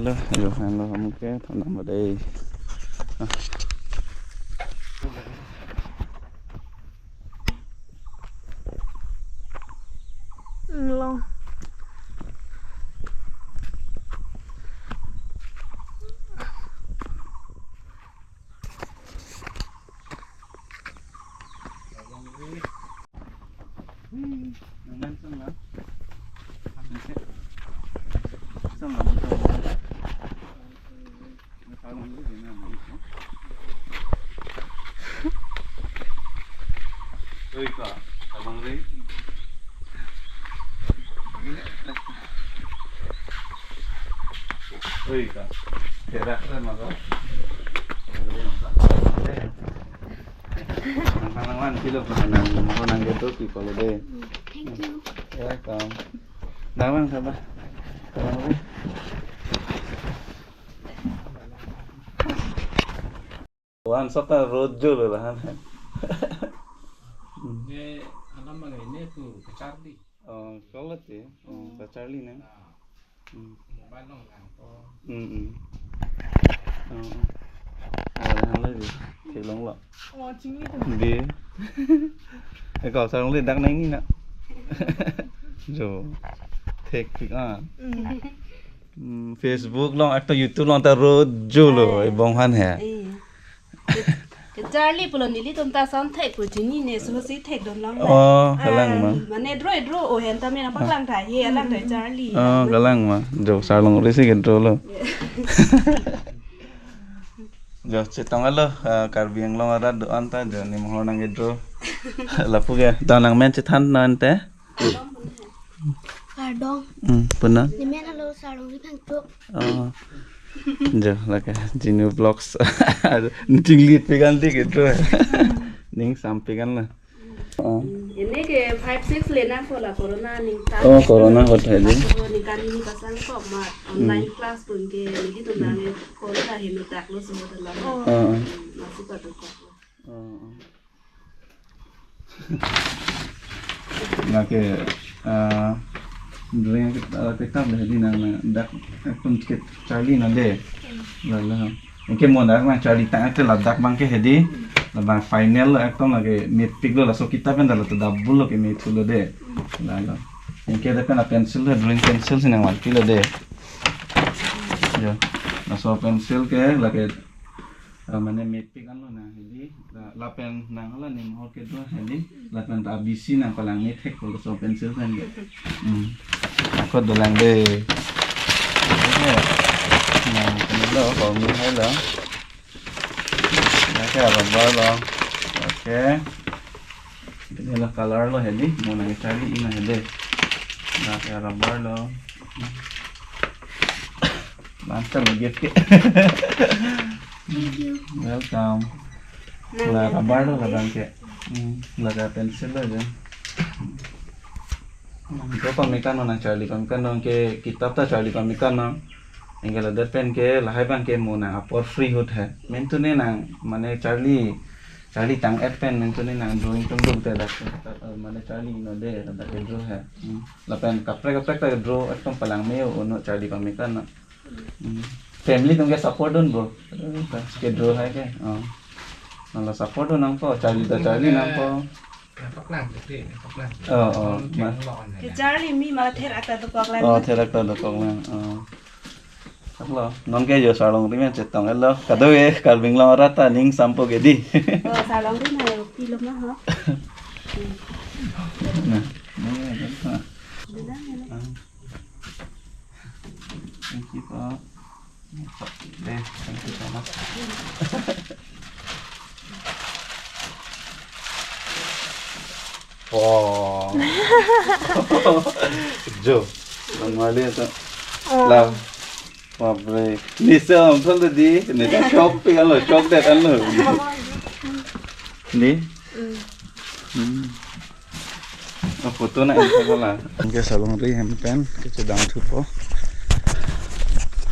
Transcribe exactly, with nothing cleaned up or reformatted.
Lo, ayo, halo, kamu ke, thanam dei. Ah. Lo. Oi, ka. Terak re maka. Nang nang nang kilo pa nang mo nang gitu ki pala de. Thank you. Welcome. Damang kaba. Wan sota rojo lo lahan. Ne alam mangai ne tu kecharli. Oh, kalau ti, oh, kecharli ne. Ah. Hmm. Mobile long lang ko. Hmm, hmm. Oh, oh. Oh, lahan lagi. Theklong lo. Oh, chingli tu. Di. Eh, kau sarong le dak nang ni na. Jo. Thekpik ah. Hmm. Hmm, Facebook long, ekta YouTube long ta rojo lo, ah, ebong han he. Eh. Ke-, kecharli pulo nelitum ta son thek pu chinine, so si thekdun long la. Oh, kalang ma. Ah, mane dro dro o hen ta mena paklang thai he, alang thai charli. Oh, kalang ma. Jo sarlongri si kedro lo. Jo chetong alo, ah, Karbi Anglong arat do-an ta jo ni mohor nang kedro. Lapu ke, ta nang men chethan non te. Kardom. Hmm, puna. Nemen alo Sarlongri Phangcho. Oh. Jo, lake Jinu Vlogs. Chinglit pekan di gitu. Ning sampekan la. Oh. Ini ke five six le nang ko la corona ning ta. Oh, corona hot hai di. Ko ning kan ini pasang ko ma online class pun ke ini tu nang corona hinu tak lo semua dalam. Oh. Oh. Masuk ke tu. Oh, oh. Lake, ah, drawing ke, ah, ke kam deh di nang, nang dak ekdom ke charli na de. La, la. Anke mo dak nang charli tang ke ladak abang ke hedi. Labang final lo ekdom lake mepik lo laso kitab pen dala to double lo ke mepik lo de. La, la. Anke de pen a pencil lo, drawing pencil si nang vanpi lo de. Jo. Laso pencil ke lake, ah, mane mepik an lo nang hedi. La, lapen nang hala ni mohor kedo hedi. Lapen ta A B C nang palang ni thek ko laso pencil pen ke. Hmm. Ako dolang de. Oke. Nang kena lo, kalau ni hai lo. Oke, rubber lo. Oke. Ini la color lo hedi. Mo nang charli ina hedi. Oke, rubber lo. Mantap lo gift ke. Thank you. Welcome. Nang la yang rubber lo la bang ke. Hmm, la ka pencil lo aja. Hmm, jo pamekan nang charli pamekan nang ke kitab ta charli pamekan nang. Anke la det pen ke lahai bang ke mo nang apor free hut hai. Mentune nang mane charli, charli tang et pen mentune nang drawing tum dum te dak, eh, mane charli no de dak ke draw hai. Hmm. Lapen kaprek kaprek ta draw ekdom palang me-o no charli pamekan nang. Hmm. Family atum ke support dun bro. Ke draw hai ke. Oh. Nang la support dun nangpo, charli ta charli nangpo. Paklang, paklang. Oh, oh. Kecharli mi ma therak ta dokok lang. Oh, therak ta dokok lang. Oh. Saklo, non ke jo Sarlongri men chetong elo. Kado e, Karbi Anglong arat ta ning sampo ke di. Oh, Sarlongri na pilo ma ha. Nah, nah, nah. Bilang ya. Ah. Thank you, Pak. Deh, thank you so much. Wow. Jo, nang mali atau? Oh. Lah. Bapre. Nisa amthol tadi, nisa shock pi kan lo, shock det kan lo. Ni? Hmm. Hmm. Oh, photo na ensa kala. Anke Sarlongri hem pen, kechedang thupo.